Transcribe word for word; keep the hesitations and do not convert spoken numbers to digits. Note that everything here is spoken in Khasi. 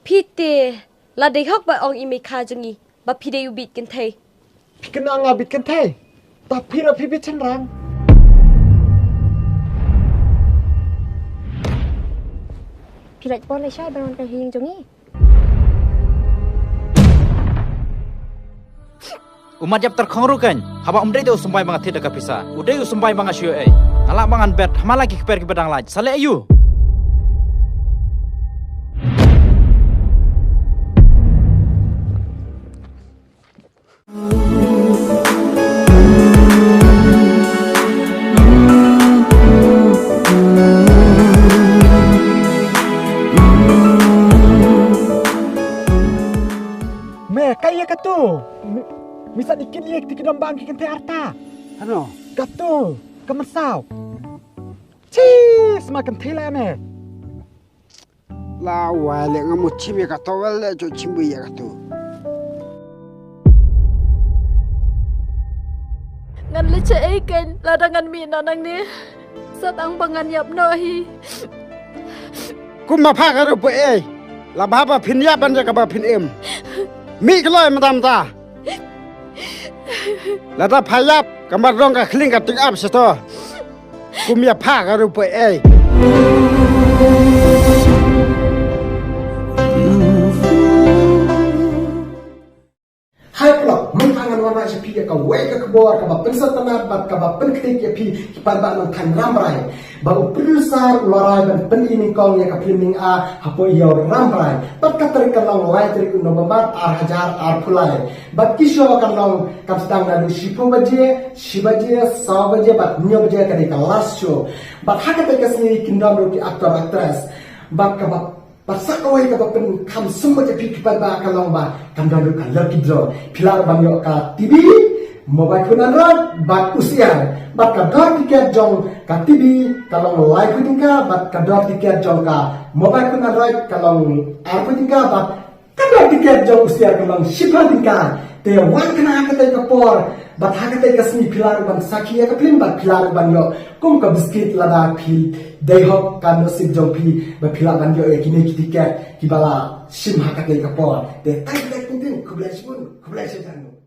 Phi te, la dei hok ba ong i mei kha jong ngi ba phi dei u bit kynthei. Phi kynmaw nga bit kynthei? Ta phi ruh phi bit shynrang. Phi lait por lashai ban wan ka ïing jong ngi. U Mat Ïap Tyrkhong ruh kan, haba um dei te u symbai ba nga thied da ka pisa, u dei u symbai ba nga shu ïoh ei. Nga lah ba ngan bet, ha ma la ki kper kiba dang lait, sa leh aïu? Me, kaei katu? Mi, mi sa dikit ïa kiti ki dom bang ki kynthei arta. Ano? Katu, ka myrsaw. Chi, sma kynthei la me. La wai leh nga mut shim ïa ka towel leh jot shim bui ïa katu. Ngan leh shaei kein lada ngan mih noh nangne. Sa tang ba ngan ïap noh hi. Kumba pha ka ruh pha ei. La ba ba phin ïap ban ïa kaba phin im. Mih kloi mynta mynta. Lada pha ïap, ka mar dong ka khling ka ting ap sha to. Kum ïa pha ka ruh pha ei. Hai paralok, mynta ngan wanrah sha phi ïa kawei ka khubor kaba pynsngewtynnat bad kaba pynkhiah ïa phi ki paidbah nongthain Rambrai. Ba u producer u la rai ban pyni nyngkong ïa ka phlim Ning A hapoh ïew Rambrai. Bad ka tarik kan long lai tarik u November ar hajar arphew lai. Bad ki show kan long kan sdang naduh shiphew baje, shi baje, saw baje bad hynñiew baje ka dei ka last show. Bad ha kata ka sngi kin don ruh ki actor actress. Bad kaba, bad sa kawei kaba pynkham sumbat ïa phi ki paidbah ka long ba kan don ruh ka lucky draw. Phi lah ban ïoh ka T V, mobile phone Android bad U C R. Bad ka dor tiket jong ka T V ka long laiphew tyngka bad ka dor tiket jong ka mobile phone Android ka long arphew tyngka bad ka dor tiket jong U C R ka long shiphew tyngka. Te wan kane ha katei ka por bad ha katei ka sngi phi lah ruh ban sakhi ïa ka phlim bad phi lah ruh ban ïoh kum ka biskit lada phi dei hok ka nasib jong phi ba phi lah ban ïoh ïa kine ki tiket kiba la shim ha katei ka por. Te tai tai kum tin khublei shibun, khublei shibun.